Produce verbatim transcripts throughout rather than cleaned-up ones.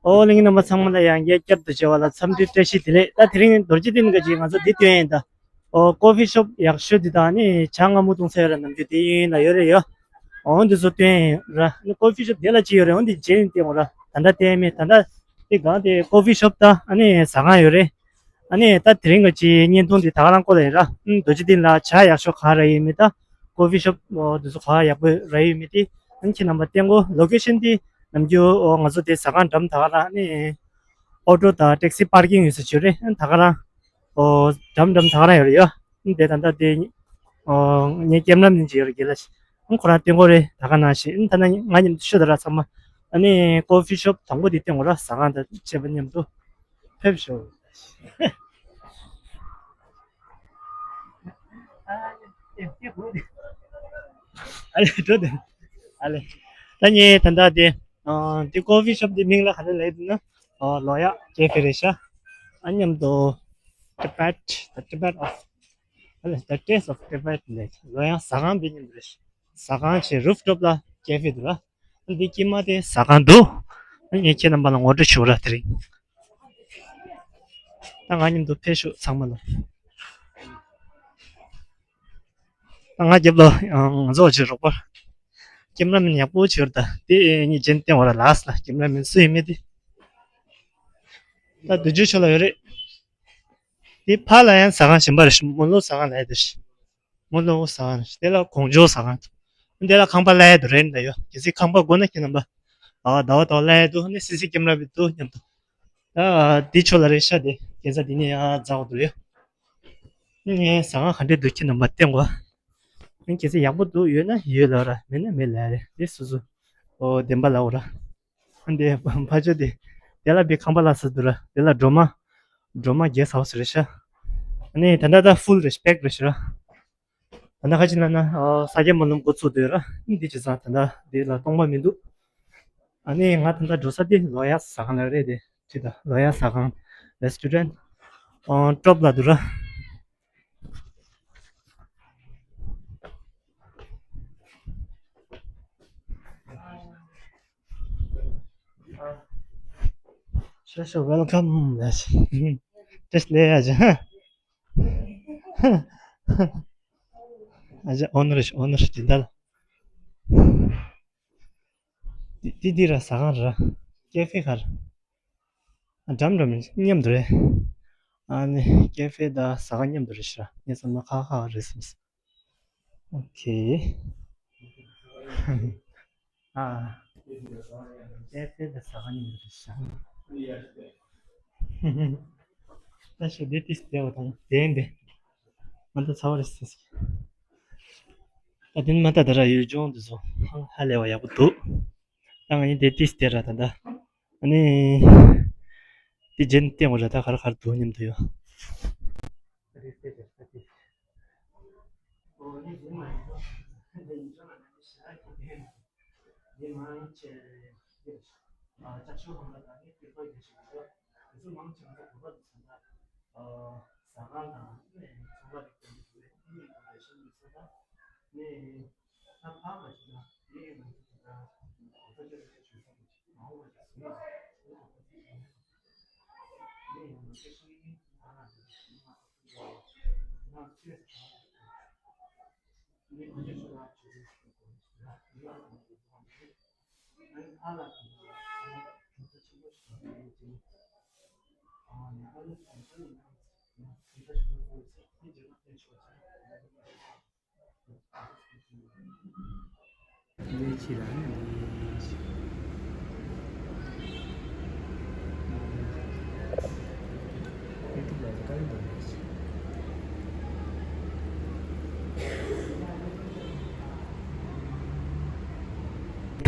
ཨོ་གླིང་རྣམ་པ་ཚང་མ་ལ་ཡང་བསྐྱར་བསྐྱར་དུ་མཇལ་བ་ལ་འཚམས་འདྲི་བཀྲ་ཤིས་བདེ་ལེགས། ད་དེ་རིང་རྡོ་རྗེ་གདན་གྱི་ང་ཚོ་འདི་སྟོན་ཡིན་ད། ཨོ་ཀོ་ཕི་ཤོབ་ཡག་ཤོས་འདི་དང་ནི་བྱ་རྔ་མོ་བཏུང་ས་ཡོད་ར། ནམ་རྒྱུན་དེ་ཡིན་ལ་ཡོད་རེད་ཡོ། ཨོ་འདི་ཚོ་སྟོན་ཡིན་ར། ནི་ཀོ་ཕི་ཤོབ་དེ་ལ་ཅི་ཡོད་རེད། ཨོ་འདི་རྗེས་ནས་སྟོན་འོ་ར། ད་ལྟ་སྟོན་མེད། ད་ལྟ་དེ་སྒང་དེ་ཀོ་ཕི་ཤོབ་དང་ཨ་ནི་ཟ་ཁང་ཡོད་རེད། ཨ་ནི་ད་དེ་རིང་གི་ཅིག་བརྙན་ཐུང་འདི་ད་ག་རང་སྐོར་ལ་ཡིན་ར། ཨུམ་རྡོ་རྗེ་གདན་ལ་བྱ་ཡག་ཤོས་ག་རེ་ཡོད་མེད་དང་། ཀོ་ཕི་ཤོབ་འདི་ཚོ་ག་ཡག་པོ་རེད་ཡོད་མེད་དེ། ཨ་ནི་ཁྱེད་རྣམ་པ་བསྟན་གོ། ལོ་ཀེ་ཤན་འདི་ནམ་རྒྱུན་ཨོ་ང་ཚོ་དེ་ཟ་ཁང་འགྲམ་ད་ག་རང་ཨ་ནི་ཨོ་ཊོ་དང་ཊེག་སི་པར་ཀིང་ཡོད་ས་ཅིག་རེད། ཨ་ནི་ད་ག་རང་ཨོ་འགྲམ་འགྲམ་ད་ག་རང་ཡོད་རེད་ཡོ། ཨ་ནི་དེ་ད་ལྟ་དེ་ཨོ་ངའི་ཀེམ་ར་མེན་ཅིག་ཡོད་རེད་དགེ་ལགས་ཤིག་ཨ་ནི་ཁོ་རང་བསྟན་གོ་རེད། ད་ག་ནང་བཞིན་ཨ་ནི་ད་ནང་ང་མཉམ་དུ་ཤོད་ད་ར་ཚང་མ། ཨ་ནི་ཀོ་ཕི་ཤོབ་དང་པོ་དེ་བསྟན་གོ་ར། ཟ་ཁང་དང་བཅས་པ་མཉམ་དུ། ཕེབས་ཤོག་ཨ་ལེ་འགྲོ་དེ། ཨ་ལེ། ད་ངས་ད་ལྟ་དེ། ཨ་དེ་ཀོ་ཕི་ཤོབ་དེ་མིང་ལ་ག་རེ་ལབ་འདུག་ན། ཨ་ལོ་ཡག་ཀེ་ཕེ་རེད་ཤག་ཨ་མཉམ་དུ། Tibet, the Tibet of, ཨ་ལེ། The Taste of Tibet ལབ། ལོ་ཡག་ཟ་ཁང་དེ་མཉམ་དུ་རེད་ཤག་ཟ་ཁང་ཆེ་རུབ་ཊོབ་ལ་ཀེ་ཕེ་འདུག་ར། འདི་དཀྱིལ་མ་དེ་ཟ་ཁང་འདུག་ཨ་ངས་ཁྱེད་རྣམ་པ་ལ་ངོ་སྤྲོད་ཞུ་ར་དེ་རིང་། ད་ང་མཉམ་དུ་ཕེབས་ཤོག་ཚང་མ་ལ། ད་ང་རྒྱབ་ལ་ང་ཚོ་བ་ཅིག་རོགས་པ། ཀེམ་ར་མེན་ཡག་པོ་བྱོས་ར། ད་དེ་གཉིས་ཅན་བསྟན་བ་ར་ལགས་ལ། ཀེམ་ར་མེན་སུ་ཡིན་མེད་དེ། ད་དུས་རྒྱུན་ཆོ་ལ་ཡོད་རེད། དེ་ཕ་ལ་ཡང་ཟ་ཁང་གཞན་པ་རེད། མོ་ལོ་ཟ་ཁང་ལ་ཡ་དེ་རེད། མོ་ལོ་ཟ་ཁང་རེད། དེ་ལ་གོང་ཇོ་ཟ་ཁང་། དེ་ལ་ཁང་པ་ལ་ཡ་དུ་རེད་ད་ཡོ། གལ་སྲིད་ཁང་པ་དགོས་ན་ཁྱེད་རྣམ་པ། ཨ་ཟླ་བ་ཟླ་བ་ལ་ཡ་དུ་ནི་སི་སི་ཀེམ་ར་བི་དུ་མཉམ་དུ། ད་དེ་ཆོ་ལ་རེད་ཤག་དེ་གན་ས་དེ་ནས་ཡང་འཛག་འདུག་ཡོད། ངས་ཟ་ཁང་ག་འདྲས་འདུག་ཁྱེད་རྣམ་པ་བསྟན་གོ། ཨ་གན་ས་ཡག་པོ་འདུག་ཡོད་ན་ཡོད་ལབ་ར། མེད་ན་མེད་ལབ་རེད། དེ་སོ་སོ། ཨོ་བདེན་པ་ལབ་ར། ཨ་འདི་ཕ་ཆོས་དེ། དེ་ལ་བི་ཁང་པ་ལ་ས་འདུག་ར། དེ་ལ་སྒྲོལ་མ། སྒྲོལ་མ་གེ་སི་ཧའུ་སི་རེད་ཤག་ཨ་ནི་ད་ལྟ་ད་ཕུལ་རེད་ཤག་པེག་རེད་ཤག་ར། ད་ནང་ཁ་ཅིག་ན་ན་ཨོ་ས་སྐྱ་སྨོན་ལམ་འགོ་ཚུགས་འདོད་ར། འདི་བྱས་ཙང་ད་ལྟ་འདི་ལ་སྟོང་པ་མི་འདུག་ཨ་ནི་ང་ད་ལྟ་འགྲོ་ས་དེ་ལོ་ཡག་ཟ་ཁང་ལ་རེད་དེ། ཅི་ད་ལོ་ཡག་ཟ་ཁང་རེ་སི་ཊོ་རན་ཨོ་ཊོབ་ལ་འདུག་ར། Sure, sure, welcome. Just ले आजा। आजा, owner, owner जिंदा। ཏི་ཏི་ར་ཟ་ཁང་ར། ཀེ་ཧྥེ་ཁར། འགྲམ་འགྲམ་མཉམ་དུ་རེད། ཨ་ནི་ཀེ་ཧྥེ་དང་ཟ་ཁང་མཉམ་དུ་རེད་ཤག་ངས་བསམ་ན་ཁ་ཁ་རེད་བསམ། ཨོ་ཁེ། ཨ། ཀེ་ཧྥེ་དང་ཟ་ཁང་མཉམ་དུ་རེད་ཤག་ད་ཤོ་དེ་ཏིས་དེ་བ་དང་དེ་འདི། མ་ད་ཚ་བ་རེད་ཟེར། ད་དེ་ནི་མ་ད་ད་ར་ཡུལ་ལྗོངས་འདི་ཚོ་ཧ་ལས་པ་ཡག་པོ་འདུག་ད་ང་ཡིན་དེ་ཏིས་དེ་ར་ད་ད། ཨ་ནི། དེ་རྗེས་ནས་བསྟན་འོ་ར་ད་ག་རེ་ག་རེ་འདུག་སྙམ་དུ་ཡོད།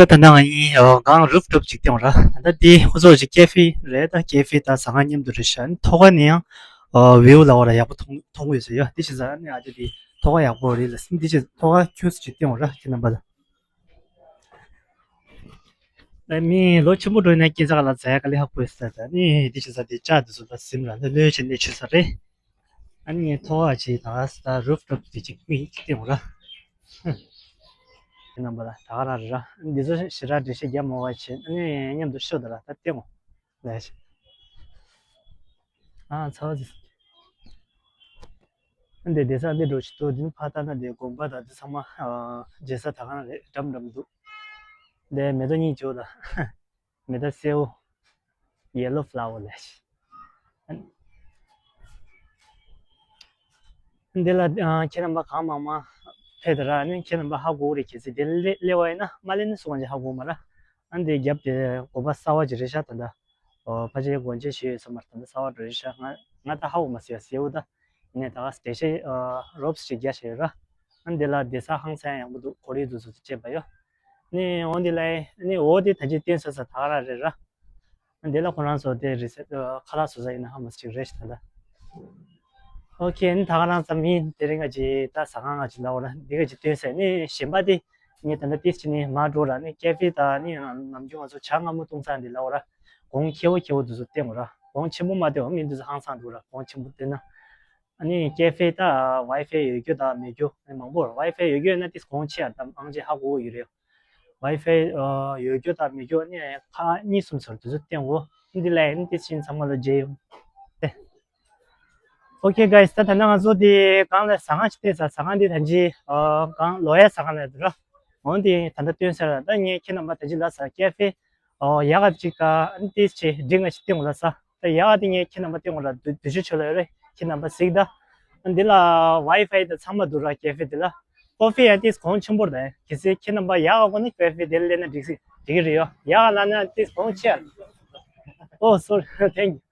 ད་ད་ནང་ཡིན་ཡང་གང་རུབ་ཊོབ་ཅིག་སྟེང་ར། ད་འདི་ཁོ་ཚོ་ཅིག་ཀེ་ཧྥེ་རེད། ད་ཀེ་ཧྥེ་ད་ཟ་ཁང་མཉམ་དུ་རེད་ཤག་ཐོག་ཁ་ནས་ཡང་ཨ་བིའུ་ལ་བ་ར་ཡག་པོ་མཐོང་མཐོང་གི་ཡོད་ཟེར་ཡ། འདི་ཅི་ཟ་ནི་ཨ་ཅེ་འདི་ཐོག་ཁ་ཡག་པོ་རེད་ལ་སེམས། འདི་ཅི་ཐོག་ཁ་ཁྱོད་སུ་ཅིག་སྟེང་ར་ཁྱེད་རྣམ་པ་ལ། ད་མི་ལོ་ཆེན་པོ་འགྲོ་ཡིན་ན་སྐྱེ་ས་ག་ལ་ཟ་ཡ་དཀའ་ལས་ཁག་པོ་ཡོད་ས། ད་ནི་འདི་ཅི་ཟ་འདི་ལྕགས་འདི་ཚོ་ད་སིམ་ར་འདི་ལོས་ཆེན་འདི་ཆུ་ས་རེད། ཨ་ནི་ཐོག་ཁ་ཅིག་ད་ས་རུབ་ཊོབ་དེ་ཅིག་མིག་ཅིག་སྟེང་ར། རྣམ་པ་ལ་ད་ག་ར་རེད་ར། འདི་ཚོ་ཞེ་དྲག་འགྲེལ་བཤད་རྒྱབ་མ་བ་བྱེད། ཨ་ནི་མཉམ་དུ་ཤོད་ད་ར་ད་སྟེང་འོ། ལས། ཨ་ཚ་བ་ཟིག་འདི་བསྡད་ས་འདི་འགྲོ་ཆེད་དུ་འདི་ནི་ཕ་ད་ན་འདི་དགོན་པ་དང་འདི་ཚང་མ་ཨ་མཇལ་ས་ད་ག་ན་རེད། འགྲམ་འགྲམ་འདུག་འདི་མེ་ཏོག་གཉིས་བྱོས་ད། མེ་ཏོག་སེར་པོ། Yellow flower ལས། འདི་ལ་ཨ་ཁྱེད་རྣམ་པ་གང་མང་མང་ཕེབས་ད་ར། ཨ་ནི་ཁྱེད་རྣམ་པ་ཧ་གོ་གི་རེད། གལ་སྲིད་འདི་སླེ་སླེབས་པ་ཡིན་ན། མ་སླེབས་ན་སུ་གང་ཅིག་ཧ་གོ་མ་ར། ཨ་འདི་རྒྱབ་དེ་དགོན་པ་གསར་པ་ཅིག་རེད་ཤག་ད་ལྟ། ཨོ་ཕལ་ཆེར་སྒོ་འབྱེད་བྱས་ཡོད་ས་མ་རེད། ད་ལྟ་གསར་པ་འགྲོ་རེད་ཤག་ང་ང་ད་ཧ་གོ་མ་སོང་ཡ། སེར་པོ་ད། ཡིན་ནའི་ད་ག་སེ་ཤེ་ཨ་རོབ་སི་ཅིག་རྒྱག་བྱས་ཡོད་ར། ཨ་འདི་ལ་བསྡད་ས་ཧང་སང་ཡག་པོ་འདུག་གོ་རིམ་དུ་སུ་དེ་བྱས་པ་ཡོད། ནི་འོ་འདི་ལ་ནི་འོ་དེ་ད་ཅི་བསྟན་ས་ས་ད་ག་རང་རེད་ར། ཨ་འདི་ལ་ཁོ་རང་ཚོ་དེ་རེད་ཟེར། ཨ་ཁ་ལག་བཟོ་ས་ཡིན་ན་ཧ་མ་སི་ཅིག་རེད་ཤག་ད་ལྟ། ཨོ་ཁེ། ནི་ད་ག་རང་ཙམ་ཡིན། དེ་རིང་ང་ཅི་ད་ཟ་ཁང་ང་ཅི་ལ་འོ་ར་འདི་ག་ཅི་བསྟན་ས་ནི་གཞན་པ་དེ། ངས་ད་ལྟ་ཏིས་ཅི་ནི་མ་འགྲོ་ར། ནི་ཀེ་ཧྥེ་ད་ནི་ནམ་རྒྱུན་ང་ཚོ་ཇ་མངར་མོ་བཏུང་ས་འདི་ལ་འོ་ར། གོང་ཁེ་པོ་ཁེ་པོ་དུ་ཚོ་བསྟན་འོ་ར། གོང་ཆེན་པོ་མ་བསྟན་འོ། མི་འདི་ཚོ་ཧང་སང་འདུག་ར། གོང་ཆེན་པོ་བསྟན་ན། ཨ་ནི་ཀེ་ཧྥེ་ད་ཝའི་ཧྥེ་ཡོད་རྒྱུ་དང་མེད་རྒྱུ་ཨ་ནི་མང་པོ་ར། ཝའི་ཧྥེ་ཡོད་རྒྱུ་ཡོད་ན་ཏིས་གོང་ཆེ་ཡ་དང་ཨང་ཅིག་ཧ་གོ་གི་ཡོད་རེད། ཝའི་ཧྥེ་ཡོད་རྒྱུ་དང་མེད་རྒྱུ་ཨ་ནི་ཁག་གཉིས་གསུམ་ཚོར་དུ་ཚོ་བསྟན་འོ། འདི་ལ་ཨ་ནི་ཏིས་ཕྱིན་ཚང་མ་ལ་མཇལ་ཡོང་སྟེ། Okay guys, ད་ད་ནང་ང་ཚོ་དེ་གང་ལ་ཟ་ཁང་ཞིག་བལྟས་ས། ཟ་ཁང་དེ་ད་ཅི་ཨ་གང་ལོ་ཡ་ཟ་ཁང་ལ་འདུག་ར། འོན་ཏེ་ད་ལྟ་སྟོན་ས་ར། ད་ངས་ཁྱེད་རྣམ་པ་ད་ཅི་ལ་ས་ཀེ་ཧྥེ་ཨོ་ཡག་ག་ཅིག་ད་ཨ་ནི་ཏིས་ཆེ་འགྲིག་ང་ཞིག་སྟོན་དགོས་ལ་ས། ད་ཡག་ག་དེ་ངས་ཁྱེད་རྣམ་པ་སྟོན་དགོས་ར། དུ་དུ་ཆུ་ཆོ་ལ་ཡོད་རེད། ཁྱེད་རྣམ་པ་གཟིགས་ད། འདི་ལ་ཝའི་ཧྥེ་ད་ཚང་མ་འདུག་ར་ཀེ་ཧྥེ་དེ་ལ། ཀོ་ཧྥེ་ཡང་ཏིས་གོང་ཆེན་པོ་རེད། གལ་སྲིད་ཁྱེད་རྣམ་པ་ཡག་ག་དགོས་ན་ཀོ་ཧྥེ་དེ་ལ་སླེབས་ན་འགྲིག་སྲིད་འགྲིག་གི་རེད་ཡོ། ཡག་ག་ལ་ན་ཏིས་གོང་ཆེ་ཨ། Oh sorry, thank you.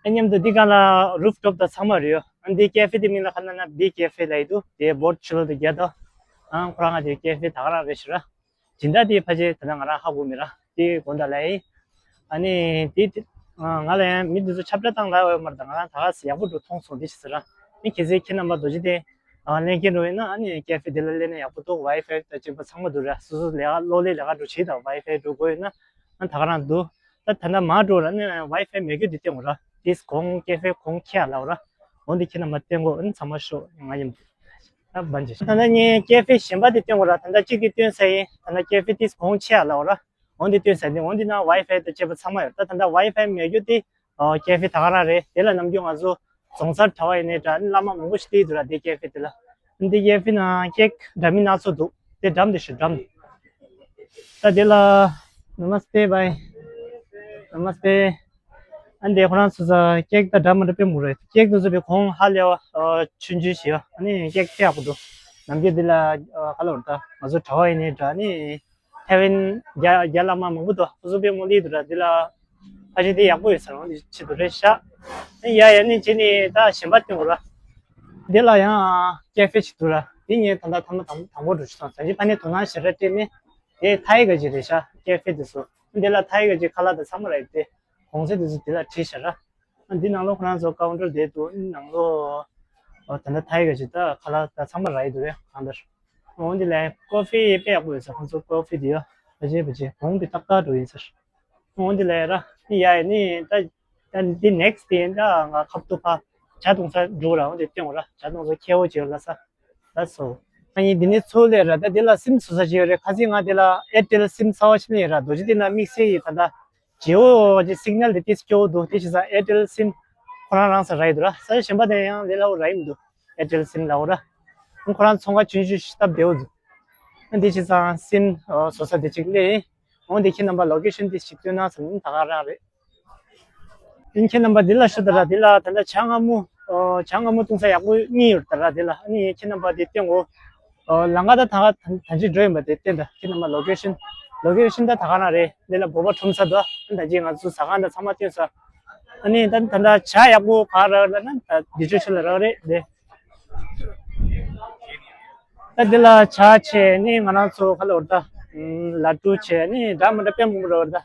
ཨ་མཉམ་དུ་འདི་ག་ལ་རུབ་ཊོབ་དང་ཚང་མ་རེད་ཡོ། ཨ་འདི་ཀེ་ཧྥེ་དེ་མིང་ལ་ཁ་ན་ན་བི་ཀེ་ཧྥེ་ལ་ཡི་འདུག་དེ་བོར་ཌི་ཆུ་ལོ་དེ་རྒྱ་དོ། ཨང་ཁོ་རང་ང་དེ་ཀེ་ཧྥེ་ད་ག་རང་རེད་ཤི་ར། སྦྱིན་བདག་དེ་ཕལ་ཆེར་ད་ལྟ་ང་རང་ཧ་གོ་མེད་ར། དེ་དགོང་དག་ལ་ཡི། ཨ་ནི་དེ་དེ་ང་ལ་ཡང་མི་དེ་ཚོ་ཁྱབ་བསྒྲགས་བཏང་ལ་ཡོད་མ་རེད། ད་ང་རང་ད་ག་སེ་ཡག་པོ་འགྲོ་མཐོང་སོང་དེ་ཤི་ཟེར་ར། ཨ་ནི་གལ་སྲིད་ཁྱེད་རྣམ་པ་རྡོ་རྗེ་གདན་ཨ་ལེན་མཁན་རོ་ཡིན་ན་ཨ་ནི་ཀེ་ཧྥེ་དེ་ལ་སླེབས་ན་ཡག་པོ་འདུག་ཝའི་ཧྥེ་དང་བཅས་པ་ཚང་མ་འདུག་ར། སོ་སོ་ལས་ཀ་གློག་ཀླད་ལས་ཀ་འགྲོ་བྱེད་དང་ཝའི་ཧྥེ་འགྲོ་དགོས་ཡོད་ན་ཨ་ད་ག་རང་འདུག་ད་ད་ལྟ་མ་འགྲོ་ར་ནི་ཝའི་ཧྥེ་མེད་རྒྱུ་འདི་སྟོན་དགོས་ར། དེས་གོང་ཀེ་ཧྥེ་གོང་ཁྱེར་ལབ་ར། འོ་འདི་ཁྱེད་རྣམ་པ་བསྟན་དགོས་ཨ་ནི་ཚང་མ་ཤོག་ང་ཡིན། ད་བན་ཇི། ད་ལྟ་ངས་ཀེ་ཧྥེ་གཞན་པ་དེ་སྟོན་དགོས་ར། ད་ལྟ་གཅིག་དེ་སྟོན་ས་ཡིན། ད་ལྟ་ཀེ་ཧྥེ་དེས་གོང་ཁྱེར་ལབ་ར། འོ་འདི་སྟོན་ས་དེ་འོ་འདི་ན་ཝའི་ཧྥེ་དང་བཅས་པ་ཚང་མ་ཡོད། ད་ད་ལྟ་ཝའི་ཧྥེ་མེད་རྒྱུ་དེ་ཨ་ཀེ་ཧྥེ་ད་ག་རང་རེད། དེ་ལ་ནམ་རྒྱུན་ང་ཚོ་རྫོང་སར་གྲྭ་པ་ཡིན་ནའི་འདྲ་ནི་བླ་མ་མང་པོ་ཞིག་བསྡད་འདུག་ར། དེ་ཀེ་ཧྥེ་དེ་ལ། འདི་ཀེ་ཧྥེ་ནང་ཀེག་འདྲ་མིན་སྣ་ཚོགས་འདུག་དེ་འགྲམ་དེ་ཤོད་འགྲམ་དེ། ད་དེ་ལ། Namaste bhai. Namaste. ཨ་འདི་ཁོ་རང་ཚོ་ས་ཀེག་ད་འདྲ་མི་འདྲ་དཔེ་མང་རེད། ཀེག་དེ་ཚོ་བའི་གོང་ཧ་ལས་པ་ཨ་ཆུང་ཆུང་ཞིག་ཡོད། ཨ་ནི་ཀེག་དཔེ་ཡག་པོ་འདུག་ནམ་རྒྱུན་འདི་ལ་ཨ་ག་ལ་འོར་ད་ང་ཚོ་གྲྭ་པ་ཡིན་ནའི་འདྲ་ནི་ཐེ་ཝན་རྒྱ་རྒྱ་བླ་མ་མང་པོ་འདུག་ཁོ་ཚོ་དཔེ་མང་སླེབས་འདུག་ར། འདི་ལ་ཕ་ཆེ་འདི་ཡག་པོ་ཡོད་ས་རང་འདི་ཆེད་དུ་རེད་ཤག་ཨ་ཡ་ཡ་ནི་ཅི་ནི་ད་གཞན་པ་སྟོན་དགོས་ར། འདི་ལ་ཡང་ཀེ་ཧྥེ་ཞིག་འདུག་ར། འདི་ངས་ད་ལྟ་ཐ་མ་དང་དང་པོ་འགྲོ་ཆུ་དང་ས་ཅི་ཕ་ནས་དོ་སྣང་ཞེ་དྲག་སྤྲད་ནས། དེ་ཐའི་ག་ཅིག་རེད་ཤག་ཀེ་ཧྥེ་དེ་ཚོ། འདི་ལ་ཐའི་ག་ཅིག་ཁ་ལག་དང་ཚང་མ་རག་ཡོད་དེ། གོང་ཚད་དེ་ཚོ་དེ་ལ་བྲིས་ཤག་ར། འདི་ནང་ལོགས་ཁོ་རང་ཚོ་ཀའུན་ཊར་དེ་འདུག་ནང་ལོགས་ཨོ་ད་ལྟ་ཐའི་ག་ཅིག་ད་ཁ་ལག་ད་ཚང་མ་རག་ཡོད་འདུག་རེད་གང་ལྟར། འོ་འདི་ལ་ཀོ་ཧྥི་དཔེ་ཡག་པོ་ཡོད་ས། ཁོང་ཚོ་ཀོ་ཧྥི་དེ་ཡོད་པ་ཅེ་པ་ཅེ་གོང་དེ་ཏག་ཏག་འགྲོ་ཡིན་ས། འོ་འདི་ལ་ཡ་ར་ནི་ཡ་ཡ་ནི་ད། ད་འདི་ནེག་སི་དེ་ཡིན་ད་ང་ཁབ་ཏུ་ཕ་ཇ་བཏུང་ས་འགྲོ་ར། འོ་དེ་སྟོན་ར། ཇ་བཏུང་ས་ཁེ་པོ་བྱེད་ལ་ས་ལ་སོ། ཨ་ནི་འདི་ནི་ཚུར་ལས་ར། ད་འདི་ལ་སིམ་བཟོ་ས་བྱེད་རེད། ཁ་སང་ང་འདི་ལ་ཨེར་ཊེལ་སིམ་གསར་པ་ཞིག་ལེན་ར། རྡོ་རྗེ་འདི་ན་དམིགས་བསལ་གྱི་ད་ད་ཇི་ཨོ་གི་སིག་ནལ་དེ་ཏིས་སྐྱོ་བོ་འདུག་དེ་བྱེད་ས་ཨེར་ཊེལ་སིམ་ཁོ་རང་རང་ས་ར་ཡི་འདུག་ར། ས་ཆ་གཞན་པ་དེ་ཡང་ལས་སླ་པོ་ར་ཡི་མི་འདུག་ཨེར་ཊེལ་སིམ་ལ་འོ་ར། ཁོ་རང་ཚོང་ཁང་ཆུང་ཆུང་ཞིག་སྟབས་བདེ་བོ་འདུག་ཨ་འདི་བྱེད་ས་སིམ་བཟོ་ས་དེ་ཅིག་ལས། འོ་འདི་ཁྱེད་རྣམ་པ་ལོ་ཀེ་ཤན་འདི་ཞིག་སྟོན་ན་ཟེར་ན་ད་ག་རང་རེད། ཨིན་ཁྱེད་རྣམ་པ་འདི་ལ་ཤོད་ད་ར། འདི་ལ་ད་ལྟ་ཇ་མངར་མོ་ཨོ་ཇ་མངར་མོ་བཏུང་ས་ཡག་པོ་གཉིས་ཡོད་ད་ར། འདི་ལ་ཨ་ནི་ཁྱེད་རྣམ་པ་འདི་སྟོན་གོ་ཨོ་ལམ་ཁ་ད་ད་ག་ད་ཅི་འགྲོ་ཡིན་པ་འདི་སྟོན་ད། ཁྱེད་རྣམ་པ་ལོ་ཀེ་ཤན་ལོ་ཀེ་ཤན་ད་ད་ག་རང་རེད། འདི་ལ་བོད་པ་ཁྲོམ་ས་དོ། ད་ཅི་ང་ཚོ་ཟ་ཁང་ད་ཚང་མ་སྟོན་ས། ཨ་ནི་ད་ད་ལྟ་ཇ་ཡག་པོ་ག་ར་ལ་ན་ད་འདི་ཆོས་ཆོས་ལ་རག་རེད་འདི། ད་འདི་ལ་ཇ་བྱས་ནི་ང་རང་ཚོ་ཁ་ལོ་ད་ལ་ཏུ་བྱས་ནི་འདྲ་མི་འདྲ་དཔེ་མང་པོ་རེད་ད།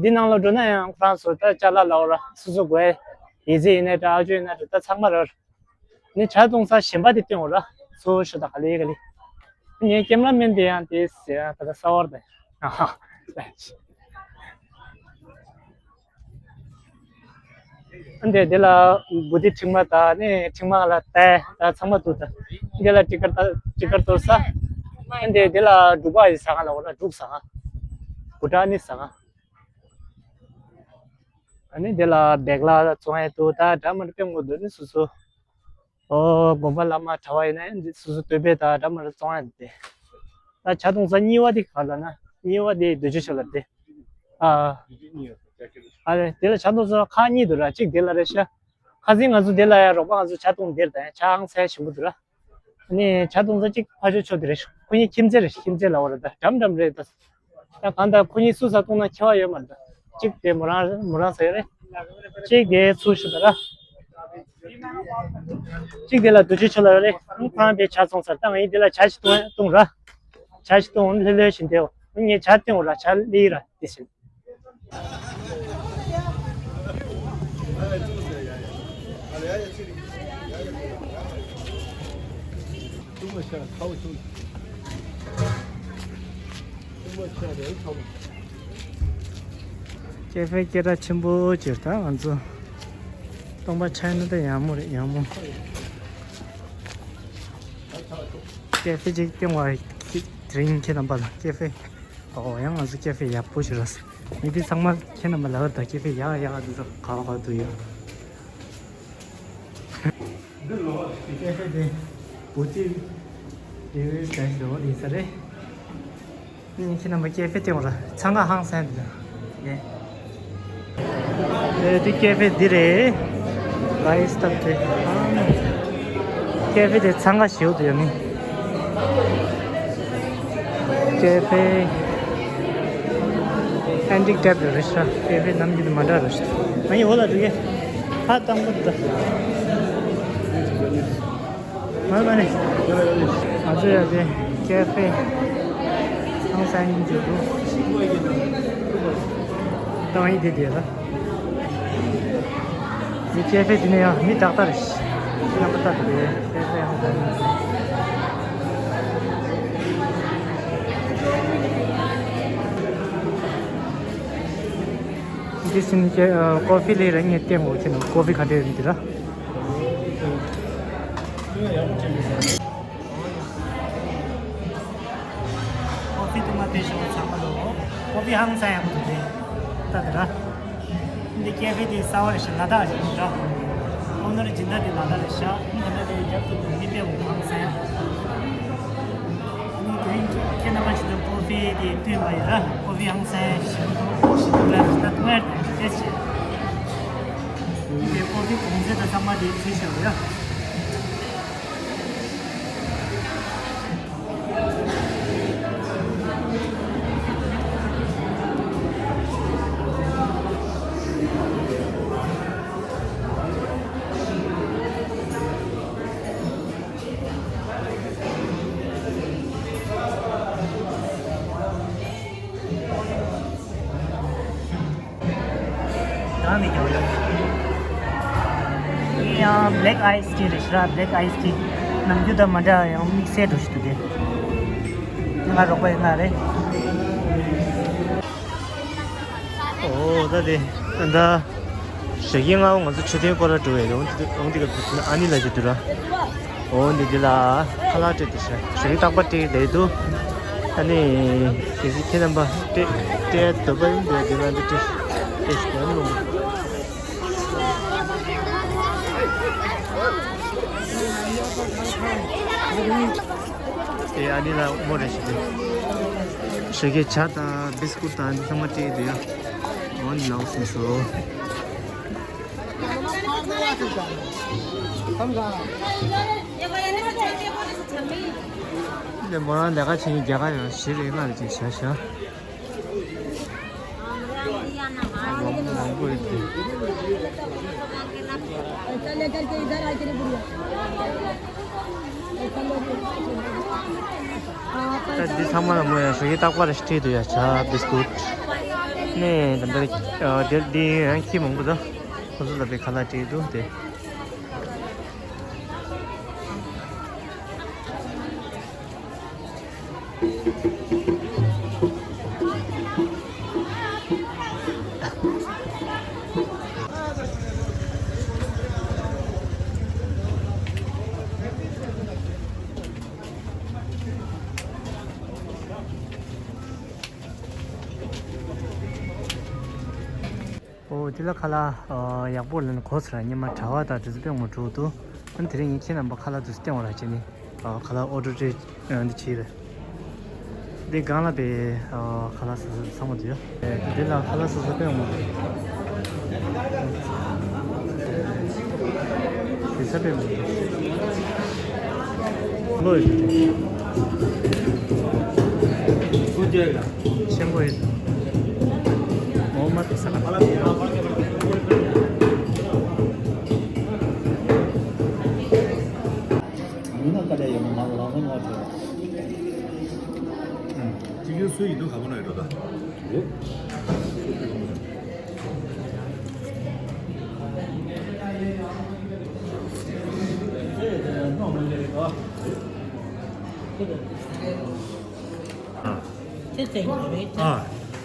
འདི་ནང་ལ་འགྲོ་ན་ཡང་ཁོ་རང་ཚོ་ད་ཅ་ལག་ལའོ་ར་སོ་སོ་དགོས། ཡི་ཙི་ཡིན་ནའི་འདྲ་ཨ་ཅོ་ཡིན་ན་འདྲ་ད་ཚང་མ་ར་ར། ནི་ཇ་བཏུང་ས་གཞན་པ་དེ་སྟོན་འོ་ར། སོ་ཤོ་ད་ག་ལེ་ག་ལེ། ངའི་ཀེམ་ར་མེན་དེ་ཡང་དེ་ཟེར་ཡང་ད་ལྟ་གསར་པ་རེད། ཨ་ཧ། འདི་འདི་ལ་བུ་དེ་ཁྲིག་མ་ད་ནི་ཁྲིག་མ་ལ་ཏའི་ད་ཚང་མ་འདུག་ད། འདི་ལ་ཊི་ཀར་ད་ཊི་ཀར་གཏོར་ས། འདི་འདི་ལ་འབྲུག་པ་ཡི་ཟ་ཁང་ལ་འོ་ན་འབྲུག་ཟ་ཁང་། བུ་ཊ་ནི་ཟ་ཁང་། ཨ་ནི་དེ་ལ་བེག་ལ་བཙོང་ཡས་འདུག་ད་འདྲ་མི་འདྲ་སྤྲད་དགོས་འདུག་ནི་སོ་སོ། ཨོ་དགོན་པ་བླ་མ་གྲྭ་པ་ཡིན་ན་ཡང་འདི་སོ་སོ་དོད་པའི་ད་འདྲ་མི་འདྲ་བཙོང་ཡས་འདུག་སྟེ། ད་ཇ་འཐུང་ས་གཉིས་པ་དེ་ག་ལ་ན། གཉིས་པ་དེ་རྡོ་རྗེ་ཕྱོགས་ལ་སྟེ། ཨ། ཨ་རེ་དེ་ལ་ཇ་འཐུང་ས་ཁག་གཉིས་འདུག་ར། གཅིག་དེ་ལ་རེད་ཤག་ཁ་སང་ང་ཚོ་དེ་ལ་ཡ་རོགས་པ་ང་ཚོ་ཇ་འཐུང་དེར་དང་ཇ་ཧང་སང་ཞིམ་པོ་འདུག་ར། ཨ་ནི་ཇ་འཐུང་ས་གཅིག་ཕ་ཇོ་ཕྱོགས་དེ་རེད། ཁོ་གཉིས་ཁྱིམ་མཚེས་རེད། ཁྱིམ་མཚེས་ལ་འོ་ར་ད་འགྲམ་འགྲམ་རེད་ད། ད་གང་ལྟར་ཁོ་གཉིས་སུ་ཟ་འཐུང་ན་ཁྱད་པར་ཡོད་མ་རེད་ད། གཅིག་དེ་མོ་རང་མོ་རང་ཟ་ཡོད་རེད། གཅིག་དེ་ཚུར་ཞུ་ད་ར། གཅིག་དེ་ལ་རྡོ་རྗེ་ཕྱོགས་ལ་ཡོད་རེད། ཁོ་རང་དེ་ཇ་འཐུང་ས་ད་ང་ཡིན་དེ་ལ་ཇ་ཞིག་འཐུང་འཐུང་ར། ཇ་ཞིག་འཐུང་ལྷོད་ལྷོད་བཞིན་དེ་འོ་ངས་ཇ་སྟོན་འོ་ར་ཇ་ལི་ར་དེ་བཞིན། ཀེ་ཧྥེ་སྐད་གྲགས་ཆེན་པོ་ཅིག་རེད་ད་ང་ཚོ། སྟོང་པ་ཆ་ན་ད་ཡག་མོ་རེད་ཡག་མོ། ཀེ་ཧྥེ་ཅིག་སྟོན་བ་དེ་རིང་ཁྱེད་རྣམ་པ་ལ་ཀེ་ཧྥེ། ཨོ་ཡང་ང་ཚོ་ཀེ་ཧྥེ་ཡག་པོ་ཞིག་རེད། མི་དེ་ཚང་མ་ཁྱེད་རྣམ་པ་ལ་ད་ཀེ་ཧྥེ་ཡག་ཡག་འདུག་ད་ག་བ་ག་འདུག་ཡ། འདི་ལོ་ཀེ་ཧྥེ་དེ་བུ་ཅི་དེ་བས་ག་ཞིག་ལོ་ཡིན་ས་རེད། ཁྱེད་རྣམ་པ་ཀེ་ཧྥེ་སྟེང་བར་འཚང་ཁ་ཧང་སང་འདུག་ཡ། ཨེ་དེ་ཀེ་ཧྥེ་འདི་རེད། ག་ཡི་སྟབས་དེ། ཀེ་ཧྥེ་དེ་འཚང་ཁ་ཞེ་པོ་འདུག་ཡ་ནི། ཀེ་ཧྥེ་ཨན་ཏིག་ཊའིབ་རེད་ཤག་ཀེ་ཧྥེ་ནམ་རྒྱུན་དང་མ་འདྲ་རེད་ཤག་ང་ཡི་འོ་ལ་འགྲོ་གི། ཧ་དང་པོ་འདི་འདྲ། མ་མ་ནི། ང་ཚོ་ཡ་དེ་ཀེ་ཧྥེ་ཧང་སང་ཡིན་གྱི་འདུག་ད་ང་ཡི་དེ་དེ་ལ། མི་ཀེ་ཧྥེ་འདི་ནས་ཡང་མི་ཏག་ཏག་རེད། རྣམ་པ་ཏག་ཏག་རེད། ཀེ་ཧྥེ་ཧང་སང་ཡིན། འདི་ཕྱིན་ཀེ་ཨ་ཀོ་ཧྥི་ལས་རང་ངས་བསྟན་འོ་ཁྱེད་ནང་ཀོ་ཧྥི་ག་འདྲ་ཡོད་འདི་ར། ཀོ་ཧྥི་དུ་མ་དེ་ཞོག་ཚང་མ་ལོ། ཀོ་ཧྥི་ཧང་སང་ཡག་པོ་འདུག་དེ། ད་དེ་ར། འདི་ཀེ་ཧྥེ་དེ་གསར་པ་རེད་ཤག་ལ་དྭགས་རེད་ཤག་ཨོ་ནར་སྦྱིན་བདག་དེ་ལ་དྭགས་རེད་ཤག་འདི་འདྲ་དེ་རྒྱབ་ཏུ་མི་དཔེ་འོང་ཧང་སང་ཡག་ཨ་ནི་དེ་རིང་ཁྱེད་རྣམ་པ་ཆེད་དུ་ཀོ་ཧྥི་དེ་བསྟུན་པ་ཡིན་ར། ཀོ་ཧྥི་ཧང་སང་ཞིམ་པོ་ཞིམ་པོ་ལ་ད་ཐུང་ཡར་དེ་ཤེས་བྱས། དེ་ཀོ་ཧྥི་གོང་ཚད་དང་ཚང་མ་དེ་ཚུལ་བཞག་ར། ད་མི་འགྱོ་ཡ། ཡང་black ice tea རེད་ཤག་ར། black ice tea ནམ་རྒྱུན་དང་མ་འདྲ་ཡང་དམིགས་བསལ་འགྲོ་ཞིག་འདུག་དེ། ང་རོགས་པ་ཡིན་ན་རེད། ཨོ་ད་དེ་ད་ཞོགས་ཀས་སྔ་པོ་ང་ཚོ་མཆོད་རྟེན་སྐོར་ལ་འགྲོ་བའི་རེད། འོང་དེ་འོང་དེ་ག་དུས་ཨ་ནི་ལ་ཅིག་འདུག་ར། འོ་འདི་འདི་ལ་ཁ་ལག་སྤྲད་དེ་ཤ་ཞོགས་ཀས་རྟག་པར་སྤྲད་ཀྱི་བསྡད་འདུག་ཨ་ནི་གལ་སྲིད་ཁྱེད་རྣམ་པ་སྤྲད་སྤྲད་འདོད་པ་ཡིན་པས་འདི་ལ་འདི་སྤྲད་སྤྲད་ཤིག་ཨ་ནི་ལོངས་དེ་ཨ་ནི་ལ་མོ་རེ་ཞིག་དེ་ཞོགས་ཀས་ཇ་དང་བིས་ཀུད་དང་འདི་ཚང་མ་སྤྲད་ཀྱི་འདུག་ཡ། འོ་འདི་ལའོ་སིན་སོ། འདི་མོ་རང་ལས་ཀ་བྱེད་མཁན་རྒྱ་གར་ཡང་བཞི་རེ་ལྔ་རེ་ཅིག་བཞག་བཞག་མང་པོ་རེད་དེ། ད་འདི་ཚང་མ་ལ་མོ་ཡང་ཞོགས་ཀས་རྟག་པར་ཞིག་སྤྲད་འདུག་ཡ། ཇ་བིས་ཀུད་ནས་ད་ལྟ་འདིར་འདི་ཡང་ཁྱི་མང་པོ་འདུག་ཁོ་ཚོ་ལ་དཔེ་ཁ་ལག་སྤྲད་འདུག་སྟེ། ཨོ། འོ་དེ་ལ་ཁ་ལག་ཨ་ཡག་པོ་ལེན་གོ་ཚར། ཉི་མ་གྲྭ་བ་དང་དུས་ཚོད་དཔེ་མང་པོ་འགྲོ་འདུག་ཨ་ནི་དེ་རིང་ངས་ཁྱེད་རྣམ་པ་ཁ་ལག་དུས་ཚོད་སྟེང་བ་ར་བྱས་ནས་ཨ་ཁ་ལག་ཨོ་ཌར་སྤྲད་ཨ་འདི་བྱས་རེད། འདི་སྒང་ལ་པའི་ཨ་ཁ་ལག་སོ་སོ་ཚང་མ་འདུག་ཡ། འདི་ལ་ཁ་ལག་སོ་སོ་དཔེ་མང་པོ་འདུག་དེ་ས་དཔེ་མང་པོ་འདུག་ལོ་ཡོད་རེད། ཆེན་པོ་ཡོད། ངོ་མ་དེ་ས་ལ། མི་ནག་ཀ་ལ་ཡོད་ནི་མ་རང་རང་ང་ཚོ། ཅི་ཡོད་སུ་ཡིན་དུ་ག་མོ་ན་ཡོད་དོ་ད། ཡོད། ཨ།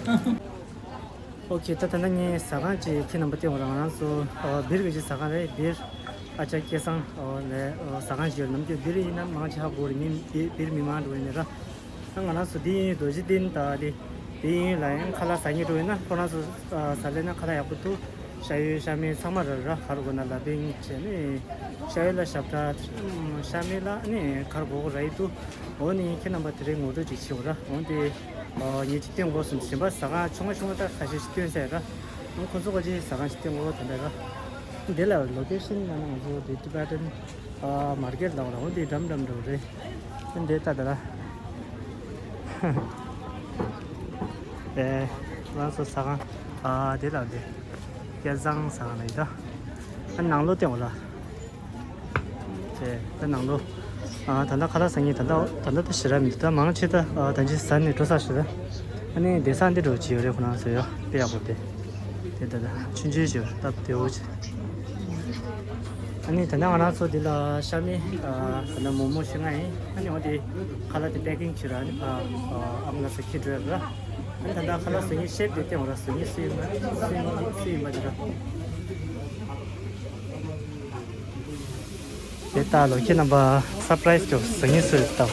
ཨ། ཨོ་ཁེ། ད་ད་ནི་ངས་ཟ་ཁང་ཅིག་ཁྱེད་རྣམ་པ་སྟེང་བ་རང་རང་ཚོ་ཨ་སྦིར་གི་ཅིག་ཟ་ཁང་རེད། སྦིར་ཨ་ཅག་སྐལ་བཟང་ཨོ་ལས་ཨོ་ཟ་ཁང་ཅིག་ཡོད། ནམ་རྒྱུན་སྦིར་ཡིན་ན་མང་ཆེ་ཧ་གོ་རེད། མི་སྦིར་སྦིར་མི་མང་འགྲོ་ཡིན་ནི་ར། ད་ང་རང་ཚོ་འདི་ཡིན་རྡོ་རྗེ་གདན་དང་དེ་དེ་ཡིན་ལ་ཡང་ཁ་ལག་ཟ་སྙིང་འགྲོ་ཡིན་ན་ཁོ་རང་ཚོ་ཨ་ཟ་ལེ་ན་ཁ་ལག་ཡག་པོ་འདུག་ཤ་ཡོད་ཤ་མེད་ཚང་མ་ར་ར་ག་རུ་དགོས་ན་ལ་བེང་བྱས་ནས་ཤ་ཡོད་ལ་ཞབས་བྲ་ཤ་མེད་ལ་ནི་ག་རུ་དགོས་གོ་ར་ཡི་འདུག་འོ་ནི་ཁྱེད་རྣམ་པ་དེ་རིང་ངོ་སྤྲོད་ཅིག་བྱེད་འོ་ར། འོ་དེ་ཨ་ངས་ཅིག་སྟོན་དགོས་སོང་། གཞན་པ་ཟ་ཁང་ཆུང་ང་ཆུང་ང་ད་ཁ་ཤས་ཤིག་སྟོན་ཟེར་ར། ཁོ་ཚོ་ག་ཅིག་ཟ་ཁང་ཞིག་སྟོན་དགོས་དེ་འདྲ་ར། འདི་ལ་ལོ་ཀེ་ཤན་ཡང་ན་ང་ཚོ་འདི་ཊི་བེ་ཊན་ཨ་མར་ཀེཊ་ལ་འོ་ར། འོ་དེ་འགྲམ་འགྲམ་འགྲོ་རེད། འདི་ལྟ་ད་ལ། ཨེ། ང་ཚོ་ཟ་ཁང་ཨ་འདི་ལ་འདི་སྐལ་བཟང་ཟ་ཁང་ལ་ཡིན་ད། ཨ་ནང་ལོགས་སྟེང་འོ་ལ། ཨེ། ད་ནང་ལོགས་ཨ་ད་ལྟ་ཁ་ལག་ཟ་མཁན་ད་ལྟ་ད་ལྟ་ད་ཞེ་དྲག་མི་འདུག་ད་མང་ཆེ་ད་ཨ་ད་ཅི་ཟ་ནས་འགྲོ་ས་ཞེ་དྲག་ཨ་ནི་བསྡད་ས་འདི་འགྲོ་ཅི་ཡོད་རེད། ཁོ་རང་ཚོ་ཡོད་དཔེ་ཡག་པོ་དེ། དེ་ལྟ་ལ་ཆུང་ཆུང་ཞིག་སྟབས་བདེ་བོ་ཆེ། ཨ་ནི་ད་ནང་ང་རང་ཚོ་འདི་ལ་ཤ་མེད་ཨ་ད་ནང་མོག་མོག་ཤི་ང་ཡིན། ཨ་ནི་འོ་དེ་ཁ་ལག་དེ་པེ་ཀིང་བྱེད་ར། ཨ་ནི་ཕ་ཨ་ཨམ་ང་ཚོ་ཁྱེར་འགྲོ་ཡ་ར། ཨ་ནི་ད་ལྟ་ཁ་ལག་ཟ་མཁན་ཤེབ་དེ་སྟེང་འོ་ར། ཟ་མཁན་སུ་ཡིན་མ་སུ་ཡིན་སུ་ཡིན་མ་དེ་ར། དེ་ལྟ་ལོ་ཁྱེད་རྣམ་པ་སར་པ་རའི་སི་འགྲོ་ཟ་མཁན་སུ་རེད་ལྟ། ཨུམ།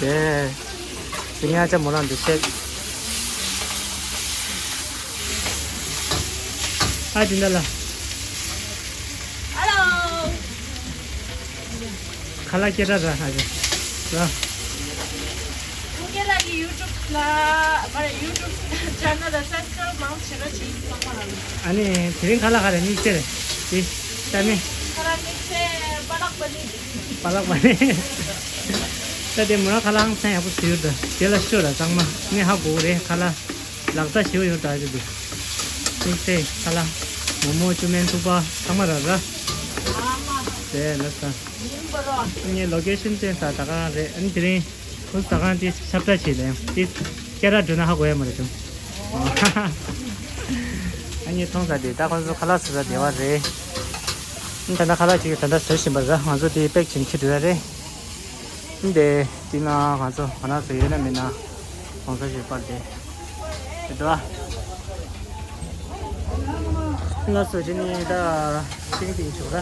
དེ་ཟ་མཁན་ཨ་ཅག་མོ་རང་འདི་བཤད། ཨ་དེ་འདྲ་ལ། ཁ་ལག་སྐད་གྲགས་ར་ཨ་ཅག་ལ། ཀུ་ཀེ་ལགས་ཀྱི་ཡུ་ཊུབ་ལ་མ་རེད། ཡུ་ཊུབ་ཆེ་ནལ་ལ་སབ་སི་ཀ་རབ་མང་ཆེ་ར་བྱེད་ཀྱི་ཚང་མ་ལ། ཨ་ནི་དེ་རིང་ཁ་ལག་ག་རེ་དམིགས་བསལ་རེད། དེ་ཤ་མེད། ཁ་ལག་དམིགས་བསལ་པ་ལག་པ་ནི། པ་ལག་པ་ནི། ད་དེ་མོ་རང་ཁ་ལག་ཧང་སང་ཡག་པོ་བཟོས་ཡོད་ད། དེ་ལ་ཤོད་ལ་ཚང་མ་ནི་ཧ་གོ་གི་རེད། ཁ་ལག་ལག་རྩལ་ཞེ་པོ་ཡོད་ད་ཨ་ཅག་འདི། དམིགས་བསལ་ཁ་ལག་མོག་མོག་ཅོ་མན་ཐུག་པ་ཚང་མ་ར་ར། དེ་ལ་ས། ངའི་ལོ་ཀེ་ཤན་བསྟན་ས་ད་ག་རང་རེད། ཨ་ནི་དེ་རིང་ཁོ་ཟ་ཁང་དེ་ཁྱབ་བསྒྲགས་བྱས་ནས་དེ་སྐད་གྲགས་འགྲོ་ན་ཧ་གོ་ཡ་མ་རེད་བྱུང་། ཨ་ནི་མཐོང་ས་དེ་ད་ཁོ་ཚོ་ཁ་ལག་ཟ་ས་བདེ་བ་རེད། ཨ་ནི་ད་ལྟ་ཁ་ལག་ཅིག་ད་ལྟ་ཟ་བཞིན་པ་རེད། ང་ཚོ་དེ་པེག་བྱས་ནས་འཁྱེར་འགྲོ་ཡ་རེད། ཨ་ནི་དེ་དེ་ན་ང་ཚོ་ང་རང་ཚོ་ཡོད་ན་མེད་ན་གང་ས་ཞིག་པར་དེ། དེ་འདྲ། ལགས་སོ། ཅི་ནི་ད་ཏིང་ཏིང་ཆོག་ར།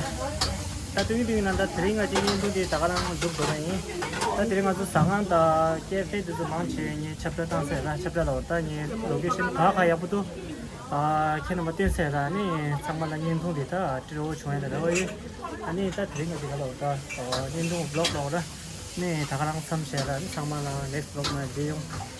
ད་ཏིང་ཏིང་ན་ད་དེ་རིང་ང་ཅི་བརྙན་ཐུང་དེ་ད་ག་རང་མཇུག་བསྡུ་ན་ཡིན། ད་དེ་རིང་ང་ཚོ་ཟ་ཁང་དང་ཀེ་ཧྥེ་དེ་ཚོ་མང་ཆེ་ངས་ཁྱབ་བསྒྲགས་བཏང་ཚར་ར། ཁྱབ་བསྒྲགས་ལ་འོ་ད་ངས་ལོ་ཀེ་ཤན་ག་ག་ཡག་པོ་འདུག་ཨ་ཁྱེད་རྣམ་པ་སྟོན་ཚར་ར། ནི་ཚང་མ་ལ་བརྙན་ཐུང་དེ་ད་སྤྲོ་བོ་བྱུང་ཡ་ལ་རེ་བ་ཡོད། ཨ་ནི་ད་དེ་རིང་ང་ཅི་ག་ལ་འོ་ད་བརྙན་ཐུང་བི་ལོག་ལ་འོ་ར། ནི་ད་ག་རང་མཚམས་བཞག་ར། ནི་ཚང་མ་ལ་ནེག་སི་ཊི་བི་ལོག་ན་མཇལ་ཡོང་།